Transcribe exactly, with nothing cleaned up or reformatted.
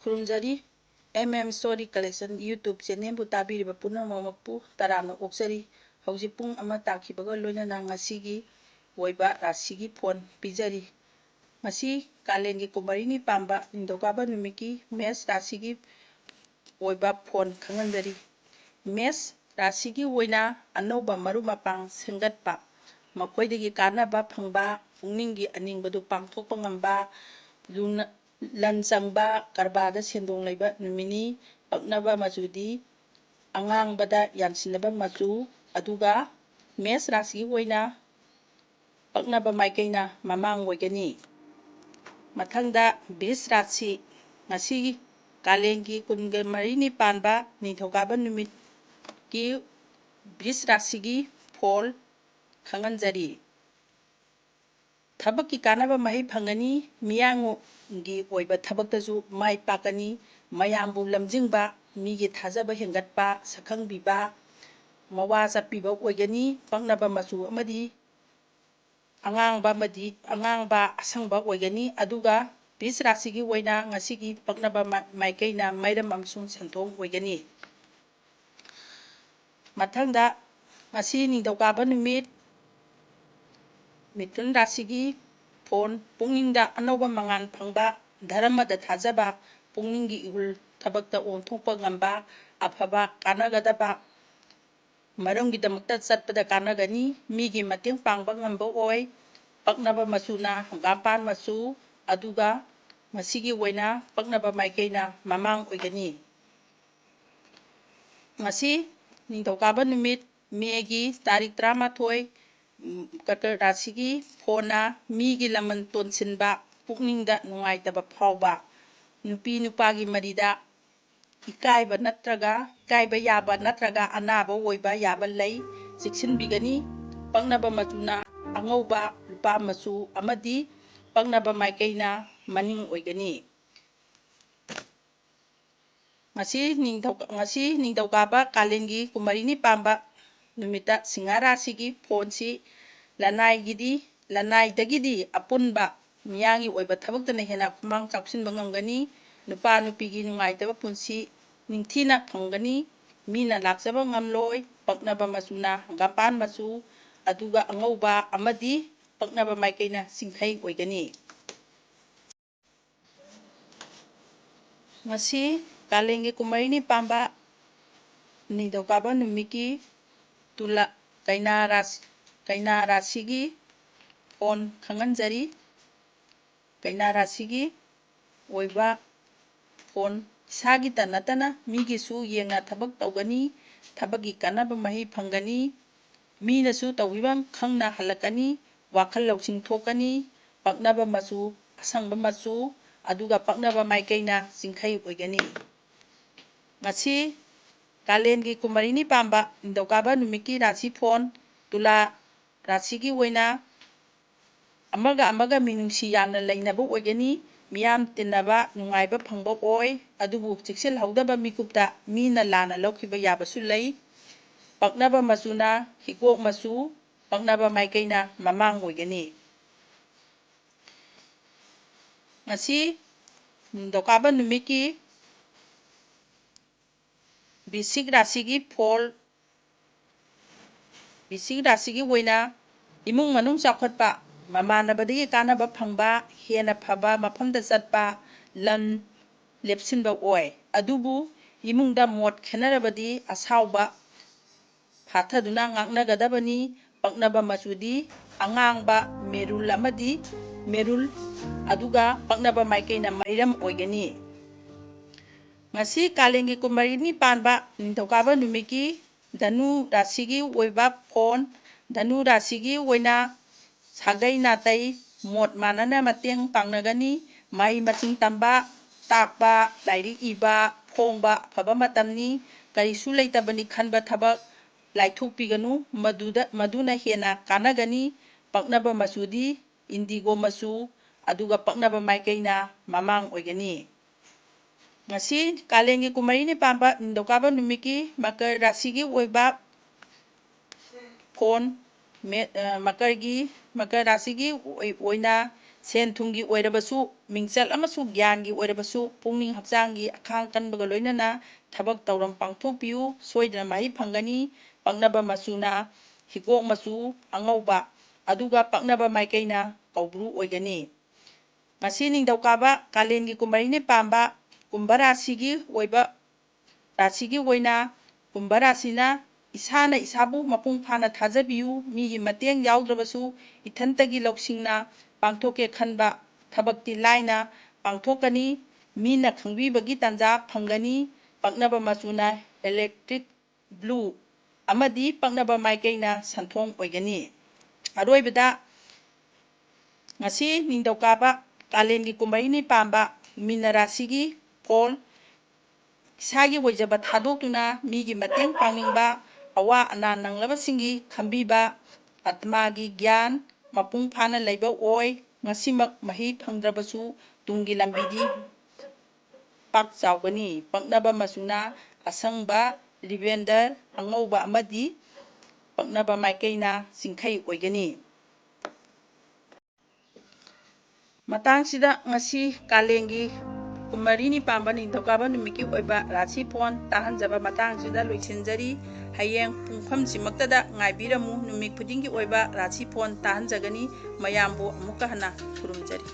ꯈꯨꯔꯨꯝꯖꯔꯤ꯫ M M Story Collection YouTube channelꯕꯨ ꯇꯥꯕꯤꯔꯤꯕ ꯄꯨꯝꯅꯃꯛꯄꯨ ꯇꯔꯥꯝꯅ ꯑꯣꯛꯆꯔꯤ꯫ ꯍꯧꯖꯤꯛ ꯄꯨꯡ ꯑꯃ ꯇꯥꯈꯤꯕꯒ ꯂꯣꯏꯅꯅ ꯉꯁꯤꯒꯤ ꯑꯣꯏꯕ ꯔꯥꯁꯤꯒꯤ ꯐꯣꯟ ꯄꯤꯖꯔꯤ꯫ ꯉꯁꯤ ꯀꯥꯂꯦꯟꯒꯤ ꯀꯨꯝꯃꯔꯤꯅꯤ ꯄꯥꯟꯕ ꯅꯤꯡꯊꯧꯀꯥꯕ ꯅꯨꯃꯤꯠꯀꯤ ꯃꯦꯁ ꯔꯥꯁꯤꯒꯤ ꯑꯣꯏꯕ ꯐꯣꯟ ꯈꯪꯍꯟꯖꯔꯤ꯫ ꯃꯦꯁ ꯔꯥꯁꯤꯒꯤ ꯑꯣꯏꯅ ꯑꯅꯧꯕ ꯃꯔꯨꯞ ꯃꯄꯥꯡ ꯁꯦꯝꯒꯠꯄ, ꯃꯈꯣꯏꯗꯒꯤ ꯀꯥꯟꯅꯕ ꯐꯪꯕ, ꯄꯨꯛꯅꯤꯡꯒꯤ ꯑꯅꯤꯡꯕꯗꯨ ꯄꯥꯡꯊꯣꯛꯄ ꯉꯝꯕ, ꯂꯨꯅ-, ꯂꯟ ꯆꯪꯕ, ꯀꯔꯕꯥꯔꯗ ꯁꯦꯟꯗꯣꯡ ꯂꯩꯕ ꯅꯨꯃꯤꯠꯅꯤ꯫ ꯄꯛꯅꯕ ꯃꯆꯨꯗꯤ ꯑꯉꯥꯡꯕꯗ ꯌꯥꯟꯁꯤꯟꯅꯕ ꯃꯆꯨ, ꯑꯗꯨꯒ ꯃꯦꯁ ꯔꯥꯁꯤꯒꯤ ꯑꯣꯏꯅ ꯄꯛꯅꯕ ꯃꯥꯏꯀꯩꯅ ꯃꯃꯥꯡ ꯑꯣꯏꯒꯅꯤ꯫ ꯃꯊꯪꯗ ꯕ꯭ꯔꯤꯖ ꯔꯥꯁꯤ, ꯉꯁꯤ ꯀꯥꯂꯦꯟꯒꯤ ꯀꯨꯟꯒ ꯃꯔꯤꯅꯤ ꯄꯥꯟꯕ ꯅꯤꯡꯊꯧꯀꯥꯕ ꯅꯨꯃꯤꯠꯀꯤ ꯕ꯭ꯔꯤꯖ ꯔꯥꯁꯤꯒꯤ ꯐꯣꯜ ꯈꯪꯍꯟꯖꯔꯤ꯫ ꯊꯕꯛꯀꯤ ꯀꯥꯟꯅꯕ ꯃꯍꯩ ꯐꯪꯒꯅꯤ꯫ ꯃꯤꯌꯥꯝꯒꯤ ꯑꯣꯏꯕ ꯊꯕꯛꯇꯁꯨ ꯃꯥꯏ ꯄꯥꯛꯀꯅꯤ꯫ ꯃꯌꯥꯝꯕꯨ ꯂꯝꯖꯤꯡꯕ, ꯃꯤꯒꯤ ꯊꯥꯖꯕ ꯍꯦꯟꯒꯠꯄ, ꯁꯛꯈꯪꯕꯤꯕ, ꯃꯋꯥ ꯆꯠꯄꯤꯕ ꯑꯣꯏꯒꯅꯤ꯫ ꯄꯛꯅꯕ ꯃꯆꯨ ꯑꯃꯗꯤ ꯑꯉꯥꯡꯕ ꯑꯃꯗꯤ ꯑꯉꯥꯡꯕ ꯑꯁꯪꯕ ꯑꯣꯏꯒꯅꯤ꯫ ꯑꯗꯨꯒ ꯕ꯭ꯔꯤꯖ ꯔꯥꯁꯤꯒꯤ ꯑꯣꯏꯅ ꯉꯁꯤꯒꯤ ꯄꯛꯅꯕ ꯃ-, ꯃꯥꯏꯀꯩꯅ ꯃꯩꯔꯝ ꯑꯃꯁꯨꯡ ꯁꯦꯟꯊꯣꯛ ꯑꯣꯏꯒꯅꯤ꯫ ꯃꯊꯪꯗ, ꯉꯁꯤ ꯅꯤꯡꯊꯧꯀꯥꯕ ꯅꯨꯃꯤꯠ, ꯃꯤꯊꯨꯟ ꯔꯥꯁꯤꯒꯤ ꯐꯣꯟ, ꯄꯨꯛꯅꯤꯡꯗ ꯑꯅꯧꯕ ꯃꯉꯥꯜ ꯐꯪꯕ, ꯙꯔꯃꯗ ꯊꯥꯖꯕ, ꯄꯨꯛꯅꯤꯡꯒꯤ ꯏꯍꯨꯜ ꯊꯕꯛꯇ ꯑꯣꯟꯊꯣꯛꯄ ꯉꯝꯕ, ꯑꯐꯕ ꯀꯥꯟꯅꯒꯗꯕ ꯃꯔꯝꯒꯤꯗꯃꯛꯇ ꯆꯠꯄꯗ ꯀꯥꯟꯅꯒꯅꯤ꯫ ꯃꯤꯒꯤ ꯃꯇꯦꯡ ꯄꯥꯡꯕ ꯉꯝꯕ ꯑꯣꯏ꯫ ꯄꯛꯅꯕ ꯃꯆꯨꯅ ꯍꯪꯒꯥꯝꯄꯥꯟ ꯃꯆꯨ, ꯑꯗꯨꯒ ꯃꯁꯤꯒꯤ ꯑꯣꯏꯅ ꯄꯛꯅꯕ ꯃꯥꯏꯀꯩꯅ ꯃꯃꯥꯡ ꯑꯣꯏꯒꯅꯤ꯫ ꯉꯁꯤ ꯅꯤꯡꯊꯧꯀꯥꯕ ꯅꯨꯃꯤꯠ, ꯃꯦꯒꯤ ꯇꯥꯔꯤꯛ ꯇꯔꯥꯃꯥꯊꯣꯏ, ꯎꯝ, ꯀꯔꯀꯠ ꯔꯥꯁꯤꯒꯤ ꯐꯣꯟꯅ ꯃꯤꯒꯤ ꯂꯃꯟ ꯇꯣꯟꯁꯤꯟꯕ, ꯄꯨꯛꯅꯤꯡꯗ ꯅꯨꯡꯉꯥꯏꯇꯕ ꯐꯥꯎꯕ, ꯅꯨꯄꯤ ꯅꯨꯄꯥꯒꯤ ꯃꯔꯤꯗ ꯏꯀꯥꯏꯕ ꯅꯠꯇ꯭ꯔꯒ, ꯏꯀꯥꯏꯕ ꯌꯥꯕ ꯅꯠꯇ꯭ꯔꯒ ꯑꯅꯥꯕ ꯑꯣꯏꯕ ꯌꯥꯕ ꯂꯩ, ꯆꯦꯛꯁꯤꯟꯕꯤꯒꯅꯤ꯫ ꯄꯛꯅꯕ ꯃꯆꯨꯅ ꯑꯉꯧꯕ, ꯂꯨꯄꯥ ꯃꯆꯨ ꯑꯃꯗꯤ ꯄꯛꯅꯕ ꯃꯥꯏꯀꯩꯅ ꯃꯅꯤꯡ ꯑꯣꯏꯒꯅꯤ꯫ ꯉꯁꯤ ꯅꯤꯡꯊꯧ-, ꯉꯁꯤ ꯅꯤꯡꯊꯧꯀꯥꯕ ꯀꯥꯂꯦꯟꯒꯤ ꯀꯨꯝꯃꯔꯤꯅꯤ ꯄꯥꯟꯕ ꯅꯨꯃꯤꯠꯇ ꯁꯤꯡꯍ ꯔꯥꯁꯤꯒꯤ ꯐꯣꯟꯁꯤ ꯂꯅꯥꯏꯒꯤꯗꯤ, ꯂꯅꯥꯏꯗꯒꯤꯗꯤ ꯑꯄꯨꯟꯕ ꯃꯤꯌꯥꯝꯒꯤ ꯑꯣꯏꯕ ꯊꯕꯛꯇꯅ ꯍꯦꯟꯅ ꯈꯨꯃꯥꯡ ꯆꯥꯎꯁꯤꯟꯕ ꯉꯝꯒꯅꯤ꯫ ꯅꯨꯄꯥ ꯅꯨꯄꯤꯒꯤ ꯅꯨꯡꯉꯥꯏꯇꯕ ꯄꯨꯟꯁꯤ ꯅꯤꯡꯊꯤꯅ ꯐꯪꯒꯅꯤ꯫ ꯃꯤꯅ ꯂꯥꯛꯆꯕ ꯉꯝꯂꯣꯏ꯫ ꯄꯛꯅꯕ ꯃꯆꯨꯅ ꯍꯪꯒꯥꯝꯄꯥꯟ ꯃꯆꯨ, ꯑꯗꯨꯒ ꯑꯉꯧꯕ ꯑꯃꯗꯤ ꯄꯛꯅꯕ ꯃꯥꯏꯀꯩꯅ ꯆꯤꯡꯈꯩ ꯑꯣꯏꯒꯅꯤ꯫ ꯉꯁꯤ ꯀꯥꯂꯦꯟꯒꯤ ꯀꯨꯝꯃꯔꯤꯅꯤ ꯄꯥꯟꯕ ꯅꯤꯡꯊꯧꯀꯥꯕ ꯅꯨꯃꯤꯠꯀꯤ ꯇꯨꯂꯥ, ꯀꯩꯅꯥ ꯔꯥꯁꯤ, ꯀꯩꯅꯥ ꯔꯥꯁꯤꯒꯤ ꯐꯣꯟ ꯈꯪꯍꯟꯖꯔꯤ꯫ ꯀꯩꯅꯥ ꯔꯥꯁꯤꯒꯤ ꯑꯣꯏꯕ ꯐꯣꯟ ꯏꯁꯥꯒꯤꯇ ꯅꯠꯇꯅ ꯃꯤꯒꯤꯁꯨ ꯌꯦꯡꯅ ꯊꯕꯛ ꯇꯧꯒꯅꯤ꯫ ꯊꯕꯛꯀꯤ ꯀꯥꯟꯅꯕ ꯃꯍꯩ ꯐꯪꯒꯅꯤ꯫ ꯃꯤꯅꯁꯨ ꯇꯧꯕꯤꯐꯝ ꯈꯪꯅ ꯍꯜꯂꯛꯀꯅꯤ꯫ ꯋꯥꯈꯜ ꯂꯧꯁꯤꯡ ꯊꯣꯛꯀꯅꯤ꯫ ꯄꯛꯅꯕ ꯃꯆꯨ, ꯑꯁꯪꯕ ꯃꯆꯨ, ꯑꯗꯨꯒ ꯄꯛꯅꯕ ꯃꯥꯏꯀꯩꯅ ꯆꯤꯡꯈꯩ ꯑꯣꯏꯒꯅꯤ꯫ ꯉꯁꯤ ꯀꯥꯂꯦꯟꯒꯤ ꯀꯨꯝꯃꯔꯤꯅꯤ ꯄꯥꯟꯕ ꯅꯤꯡꯊꯧꯀꯥꯕ ꯅꯨꯃꯤꯠꯀꯤ ꯔꯥꯁꯤ ꯐꯣꯟ ꯇꯨꯂꯥ ꯔꯥꯁꯤꯒꯤ ꯑꯣꯏꯅ ꯑꯃꯒ ꯑꯃꯒ ꯃꯤꯅꯨꯡꯁꯤ ꯌꯥꯝꯅ ꯂꯩꯅꯕ ꯑꯣꯏꯒꯅꯤ꯫ ꯃꯤꯌꯥꯝ ꯇꯤꯟꯅꯕ ꯅꯨꯡꯉꯥꯏꯕ ꯐꯪꯕ ꯑꯣꯏ, ꯑꯗꯨꯕꯨ ꯆꯦꯛꯁꯤꯜꯍꯧꯗꯕ ꯃꯤꯀꯨꯞꯇ ꯃꯤꯅ ꯂꯥꯟꯅ ꯂꯧꯈꯤꯕ ꯌꯥꯕꯁꯨ ꯂꯩ꯫ ꯄꯛꯅꯕ ꯃꯆꯨꯅ ꯍꯤꯒꯣꯛ ꯃꯆꯨ, ꯄꯛꯅꯕ ꯃꯥꯏꯀꯩꯅ ꯃꯃꯥꯡ ꯑꯣꯏꯒꯅꯤ꯫ ꯉꯁꯤ ꯅꯤꯡꯊꯧꯀꯥꯕ ꯅꯨꯃꯤꯠꯀꯤ ꯕꯤꯁꯤꯛ ꯔꯥꯁꯤꯒꯤ ꯐꯣꯜ, ꯕꯤꯁꯤꯛ ꯔꯥꯁꯤꯒꯤ ꯑꯣꯏꯅ ꯏꯃꯨꯡ ꯃꯅꯨꯡ ꯆꯥꯎꯈꯠꯄ, ꯃꯃꯥꯟꯅꯕꯗꯒꯤ ꯀꯥꯟꯅꯕ ꯐꯪꯕ, ꯍꯦꯟꯅ ꯐꯕ ꯃꯐꯝꯗ ꯆꯠꯄ, ꯂꯝ ꯂꯦꯞꯁꯤꯟꯕ ꯑꯣꯏ꯫ ꯑꯗꯨꯕꯨ ꯏꯃꯨꯡꯗ ꯃꯣꯠ ꯈꯦꯠꯅꯔꯕꯗꯤ ꯑꯁꯥꯎꯕ ꯐꯥꯊꯗꯨꯅ ꯉꯥꯛꯅꯒꯗꯕꯅꯤ꯫ ꯄꯛꯅꯕ ꯃꯆꯨꯗꯤ ꯑꯉꯥꯡꯕ, ꯃꯦꯔꯨꯜ ꯑꯃꯗꯤ ꯃꯦꯔꯨꯜ, ꯑꯗꯨꯒ ꯄꯛꯅꯕ ꯃꯥꯏꯀꯩꯅ ꯃꯩꯔꯝ ꯑꯣꯏꯒꯅꯤ꯫ ꯉꯁꯤ ꯀꯥꯂꯦꯟꯒꯤ ꯀꯨꯝꯃꯔꯤꯅꯤ ꯄꯥꯟꯕ ꯅꯤꯡꯊꯧꯀꯥꯕ ꯅꯨꯃꯤꯠꯀꯤ ꯙꯅꯨ ꯔꯥꯁꯤꯒꯤ ꯑꯣꯏꯕ ꯐꯣꯟ, ꯙꯅꯨ ꯔꯥꯁꯤꯒꯤ ꯑꯣꯏꯅ ꯁꯥꯒꯩ ꯅꯥꯇꯩ ꯃꯣꯠ ꯃꯥꯟꯅꯅ ꯃꯇꯦꯡ ꯄꯥꯡꯅꯒꯅꯤ꯫ ꯃꯍꯩ ꯃꯁꯤꯡ ꯇꯝꯕ, ꯇꯥꯛꯄ, ꯂꯥꯏꯔꯤꯛ ꯏꯕ, ꯐꯣꯡꯕ ꯑꯐꯕ ꯃꯇꯝꯅꯤ꯫ ꯀꯔꯤꯁꯨ ꯂꯩꯇꯕꯅꯤ ꯈꯟꯕ ꯊꯕꯛ ꯂꯥꯏꯊꯣꯛꯄꯤꯒꯅꯨ, ꯃꯗꯨꯗ, ꯃꯗꯨꯅ ꯍꯦꯟꯅ ꯀꯥꯟꯅꯒꯅꯤ꯫ ꯄꯛꯅꯕ ꯃꯆꯨꯗꯤ ꯏꯟꯗꯤꯒꯣ ꯃꯆꯨ, ꯑꯗꯨꯒ ꯄꯛꯅꯕ ꯃꯥꯏꯀꯩꯅ ꯃꯃꯥꯡ ꯑꯣꯏꯒꯅꯤ꯫ ꯉꯁꯤ ꯀꯥꯂꯦꯟꯒꯤ ꯀꯨꯝꯃꯔꯤꯅꯤ ꯄꯥꯟꯕ ꯅꯤꯡꯊꯧꯀꯥꯕ ꯅꯨꯃꯤꯠꯀꯤ ꯃꯀꯔ ꯔꯥꯁꯤꯒꯤ ꯑꯣꯏꯕ ꯐꯣꯟ ꯃꯦ-, ꯑ, ꯃꯀꯔꯒꯤ, ꯃꯀꯔ ꯔꯥꯁꯤꯒꯤ ꯑꯣꯏ-, ꯑꯣꯏꯅ ꯁꯦꯟ ꯊꯨꯝꯒꯤ ꯑꯣꯏꯔꯕꯁꯨ, ꯃꯤꯡꯆꯠ ꯑꯃꯁꯨꯡ ꯒ꯭ꯌꯥꯟꯒꯤ ꯑꯣꯏꯔꯕꯁꯨ ꯄꯨꯛꯅꯤꯡ ꯍꯛꯆꯥꯡꯒꯤ ꯑꯈꯥꯡ ꯀꯟꯕꯒ ꯂꯣꯏꯅꯅ ꯊꯕꯛ ꯊꯧꯔꯝ ꯄꯥꯡꯊꯣꯛꯄꯤꯌꯨ꯫ ꯁꯣꯏꯗꯅ ꯃꯍꯩ ꯐꯪꯒꯅꯤ꯫ ꯄꯛꯅꯕ ꯃꯆꯨꯅ ꯍꯤꯒꯣꯛ ꯃꯆꯨ, ꯑꯉꯧꯕ, ꯑꯗꯨꯒ ꯄꯛꯅꯕ ꯃꯥꯏꯀꯩꯅ ꯀꯧꯕ꯭ꯔꯨ ꯑꯣꯏꯒꯅꯤ꯫ ꯉꯁꯤ ꯅꯤꯡꯊꯧꯀꯥꯕ ꯀꯥꯂꯦꯟꯒꯤ ꯀꯨꯝꯍꯩꯅꯤ ꯄꯥꯟꯕ ꯀꯨꯝꯚ ꯔꯥꯁꯤꯒꯤ ꯑꯣꯏꯕ, ꯔꯥꯁꯤꯒꯤ ꯑꯣꯏꯅ ꯀꯨꯝꯚ ꯔꯥꯁꯤꯅ ꯏꯁꯥꯅ ꯏꯁꯥꯕꯨ ꯃꯄꯨꯡ ꯐꯥꯅ ꯊꯥꯖꯕꯤꯌꯨ꯫ ꯃꯤꯒꯤ ꯃꯇꯦꯡ ꯌꯥꯎꯗ꯭ꯔꯕꯁꯨ ꯏꯊꯟꯇꯒꯤ ꯂꯧꯁꯤꯡꯅ ꯄꯥꯡꯊꯣꯛꯀꯦ ꯈꯟꯕ ꯊꯕꯛꯇꯤ ꯂꯥꯏꯅ ꯄꯥꯡꯊꯣꯛꯀꯅꯤ꯫ ꯃꯤꯅ ꯈꯪꯕꯤꯕꯒꯤ ꯇꯥꯟꯖꯥ ꯐꯪꯒꯅꯤ꯫ ꯄꯛꯅꯕ ꯃꯆꯨꯅ electric blue ꯑꯃꯗꯤ ꯄꯛꯅꯕ ꯃꯥꯏꯀꯩꯅ ꯁꯟꯊꯣꯡ ꯑꯣꯏꯒꯅꯤ꯫ ꯑꯔꯣꯏꯕꯗ, ꯉꯁꯤ ꯅꯤꯡꯊꯧꯀꯥꯕ ꯀꯥꯂꯦꯟꯒꯤ ꯀꯨꯝꯍꯩꯅꯤ ꯄꯥꯟꯕ ꯃꯤꯅ ꯔꯥꯁꯤꯒꯤ ꯀꯣꯜ, ꯏꯁꯥꯒꯤ ꯑꯣꯏꯖꯕ ꯊꯥꯗꯣꯛꯇꯨꯅ ꯃꯤꯒꯤ ꯃꯇꯦꯡ ꯄꯥꯡꯅꯤꯡꯕ, ꯑꯋꯥ ꯑꯅꯥ ꯅꯪꯂꯕꯁꯤꯡꯒꯤ ꯈꯟꯕꯤꯕ, ꯑꯥꯇꯃꯥꯒꯤ ꯒ꯭ꯌꯥꯟ ꯃꯄꯨꯡ ꯐꯥꯅ ꯂꯩꯕ ꯑꯣꯏ꯫ ꯉꯁꯤꯃꯛ ꯃꯍꯩ ꯐꯪꯗ꯭ꯔꯕꯁꯨ ꯇꯨꯡꯒꯤ ꯂꯝꯕꯤꯗꯤ ꯄꯥꯛ ꯆꯥꯎꯒꯅꯤ꯫ ꯄꯛꯅꯕ ꯃꯆꯨꯅ ꯑꯁꯪꯕ, ꯂꯦꯚꯦꯟꯗꯔ, ꯑꯉꯧꯕ ꯑꯃꯗꯤ ꯄꯛꯅꯕ ꯃꯥꯏꯀꯩꯅ ꯆꯤꯡꯈꯩ ꯑꯣꯏꯒꯅꯤ꯫ ꯃꯇꯥꯡꯁꯤꯗ ꯉꯁꯤ ꯀꯥꯂꯦꯟꯒꯤ ꯀꯨꯝ ꯃꯔꯤꯅꯤ ꯄꯥꯟꯕ ꯅꯤꯡꯊꯧꯀꯥꯕ ꯅꯨꯃꯤꯠꯀꯤ ꯑꯣꯏꯕ ꯔꯥꯁꯤ ꯐꯣꯟ ꯇꯥꯍꯟꯖꯕ ꯃꯇꯥꯡꯁꯤꯗ ꯂꯣꯏꯁꯤꯟꯖꯔꯤ꯫ ꯍꯌꯦꯡ ꯄꯨꯡꯐꯝꯁꯤꯃꯛꯇꯗ ꯉꯥꯏꯕꯤꯔꯝꯃꯨ꯫ ꯅꯨꯃꯤꯠ ꯈꯨꯗꯤꯡꯒꯤ ꯑꯣꯏꯕ ꯔꯥꯁꯤ ꯐꯣꯟ ꯇꯥꯍꯟꯖꯒꯅꯤ꯫ ꯃꯌꯥꯝꯕꯨ ꯑꯃꯨꯛꯀ ꯍꯟꯅ ꯈꯨꯔꯨꯝꯖꯔꯤ꯫